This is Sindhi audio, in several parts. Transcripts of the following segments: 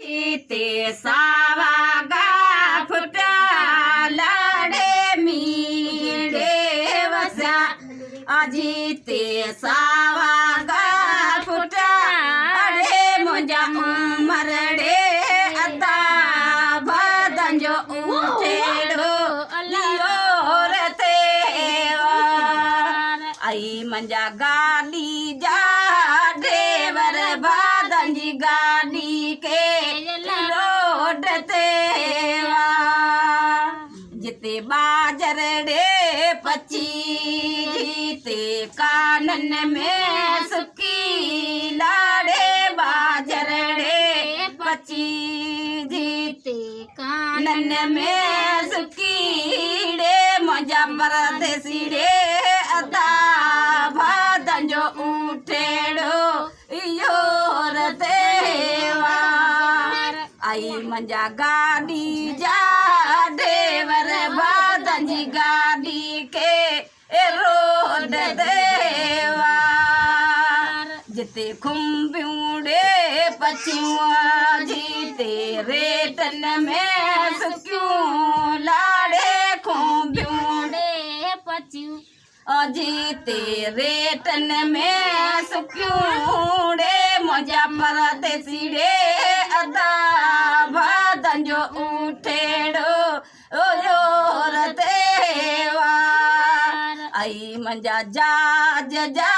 تي ساوا گاهه ڦٽيا، لاڙي مينهڙي وسيا. جتي ساوا گاهه ڦٽيا، اڙي منهنجا عمر ڙي ادا، ڀدن جو اوٺيڙو ليور تي ائي منهنجا گاڏي جا ڊريور، ڀدن جي گاڏي کي روڊ تي وا. جتي ٻاجهر ڙي پچي، جتي ڪانن ۾ سڪي، لاڙي ٻاجهر ڙي پچي، جتي ڪانن ۾ سڪي ڙي منهنجا پرديسي ڙي ادا، ڀادن جو اوٺيڙو يور ديوا. ائي منهنجا گاڏي جا ڊريور، ڀادن جي گاڏي کي روڊ ديوا. جتي کنڀيون ڙي پڇيون، جتي ريٽن ۾ سڪيون، لاڙي کنڀيون ڙي پڇيون، جتي ريٽن ۾ سڪيون ڙي منهنجا پرديسي ڙي ادا، ڀادن جو اوٺيڙو يور ديوا. ائي منهنجا جاج جا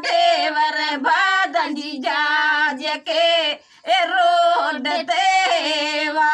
ڊريور، ڀادن جي جاج کي روڊ ديوا.